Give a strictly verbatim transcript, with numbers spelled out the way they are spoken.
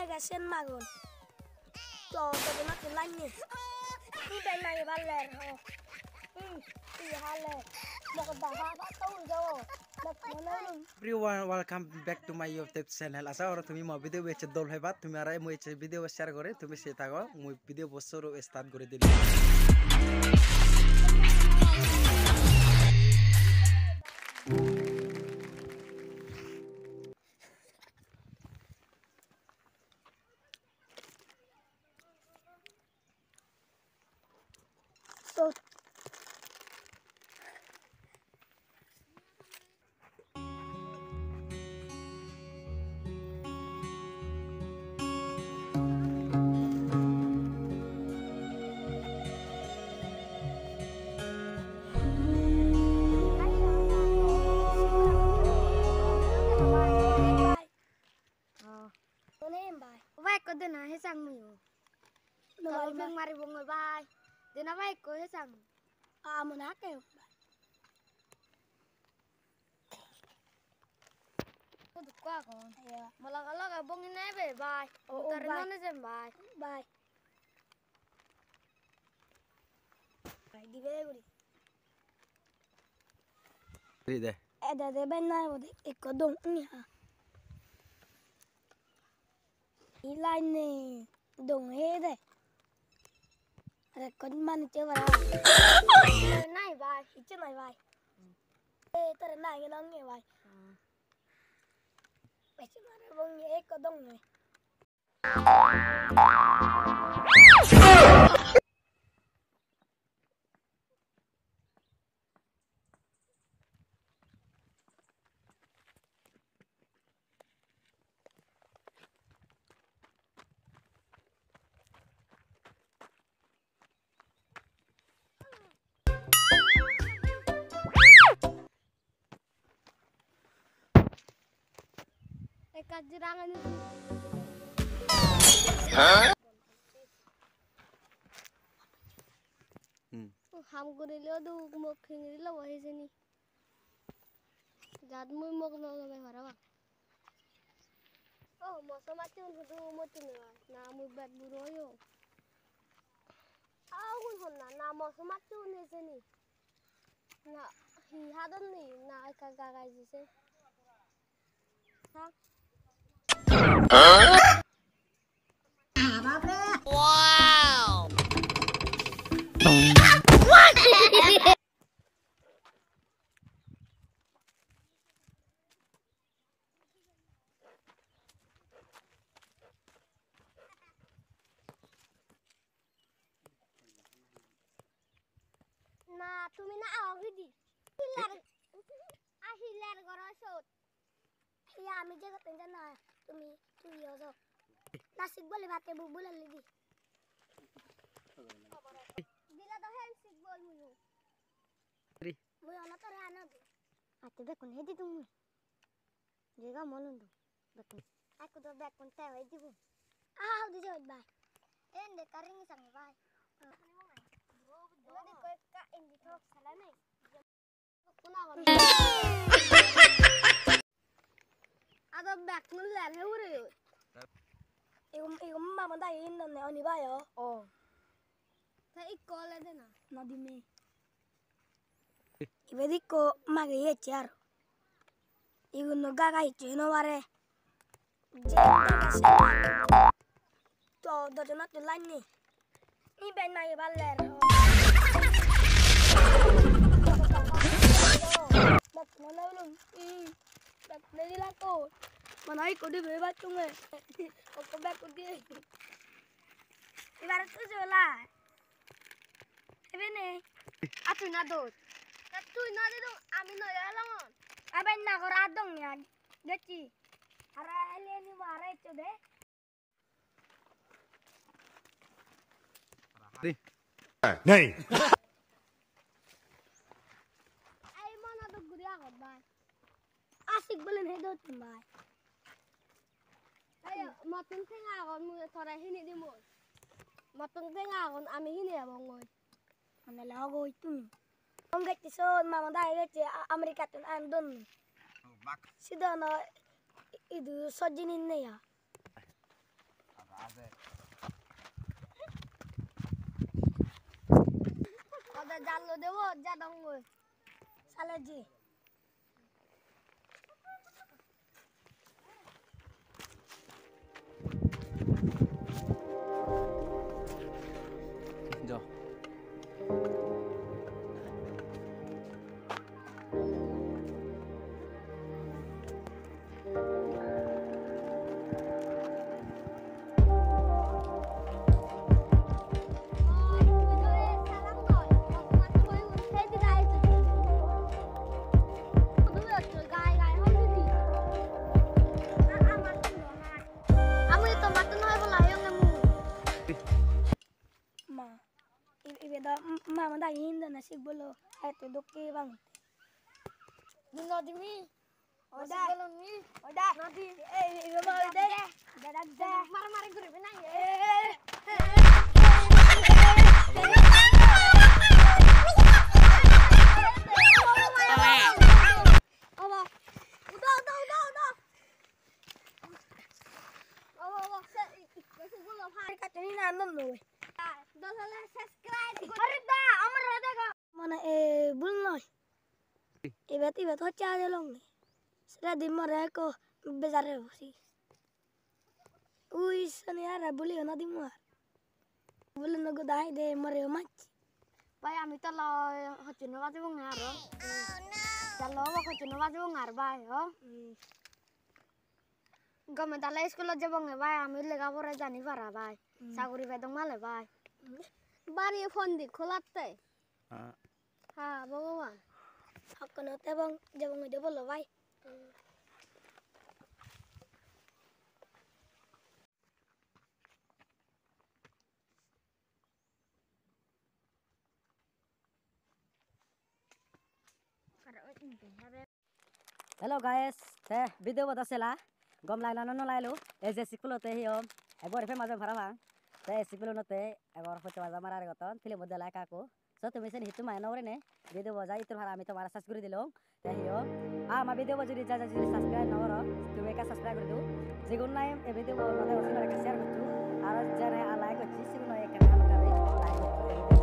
Gasen magon. To to na to lanye. Ni ben na ye baller ho. Hmm, ye hale. Mo ko da ha ba to un jo. Mo ko na un. Everyone, welcome back to my YouTube channel. Asa oro tumi mo video be dol hoi ba, tumi ara mo video share gore, tumi se tago, mo video bo suru start gore dili. So, Bai ekko dena hesang muiyo. No. Taro bai, beng mari bongoi bai. Dena bai ekko hesang. Ah, mona ke. Ko dukko agon. Iya. Mola gala ga bongi nai be bai. O, o, tare bai. None jem bai. Bai. Bai, dibe guri. Ri de. Ede de ben nai bode ekko dong ni ha. I line ne dong he de. Record manucche bara. Nai bai, icche nai bai. E tore nai nge nong nge bai. Ecche mare bong ye ekko dong ne. Ekka jirangani. Hmm. Ham gurile o duk mok hingiri lobo hijeni. Jat mui mok no lobe parapang. Oh, moso macchun hudu mottun oi. Na mui bet buro oyong. Agun honna na moso macchun hijeni. Na hi hadon ni na ekka gagai jese. Na, tumi na ago gidi. Hilar, a hilar goro sot. Iya, ami je gotten jana, tumi, tumi ojo. Na sik bole bate bu bulali di. Dila do hen sik bol muyu. Mui ona tore ano di. Ate bekkun hedi tumi. Jega molun do. Bekkun. Aku do bekkun te hoi dibu. Ah, udah jawab bai. Ende karing sang bai. Ende ko ekka indi thok salane. Ado bekkun ler he hure. Igum, igum mama dagi indonne oni bayo. Oh. Te ikko olede na. Nadi me. Ibet ikko mage ecche aro. Igun no gaga ecche no pare. Je gaga se to dojonotte lanye. Iben nahi baller. Mokno no ulun. Hmm. Bek ne dilakko. Mana ikko dibe bacchunge. Okko bek udi. Ibar tu jola. Ebe ne. A tui na dot. Ta tui na didung, ami no elongon. Aben na gor adong ya. Dechi. Ara ele ni mara echo de. Nei. Ai mono dok guri agot bai. Asik belen he dot bai. Ayo, mottun tenga agon, mui tore hini dimoi. Mottun tenga agon, ami hini ebongoi. Mane logoi tumi. Hom gecche sot, mama dagi gecche, A-, Americattun an don. Sidono idu sojjini nei ya. To debo jadongoi. Sale ji. Jo. Ma, i-, ibe do m-, mama dagi hindona sik bolo, eto dokke bang. Nodimi. Oda. Sik bolo ni. Oda. Nodi. Ei, ibe ma oda. Dada, dada. Mara mari guribi na, ye. Oba. Uda, uda, uda, uda. Oba, oba. Se, i-, i-, se bolo phai. Katuni na non noi. Dosale subscribe. Are da, amar dego. Mane, e, bul noi. Ibet, ibet hocche aje longe. Sere di more ekko bejare bosi. Ui, sani ara buli hona di mo ar. Buli no goda hai de more o mach. Bhai, ami tolo hocche no bajibonge aro. Tolo hocche no bajibonge ar bhai, o. Hmm. Gome dale iskulot jebonge bhai, ami lega pore jani para bhai. Hmm. Saguri pedong male bhai. Hmm. Bari pondi kholatte. Ah. Ha, Bhogoban. Hakkono tebong, jebong oi de bolo bhai. Hello guys, te video bo do sela, gom lagelo na no lagelo, ei je school-otte hi hom, ekko guri famous oi parapang, te school-otte ekko guri hocche baja mara gotton, film-ot dela ekka ekko, so tumi seni hissu mane no gurinei, video bo jai ittur para ami tomare search guri dilung, te hi hom, aa ama video bo judi ja ja judi subscribe no goro, tumi ekka subscribe guri do, jigun nahi ei video bo no dego sigun ekka share goccho, aro jene aa like gocche sigun ekka like goccho.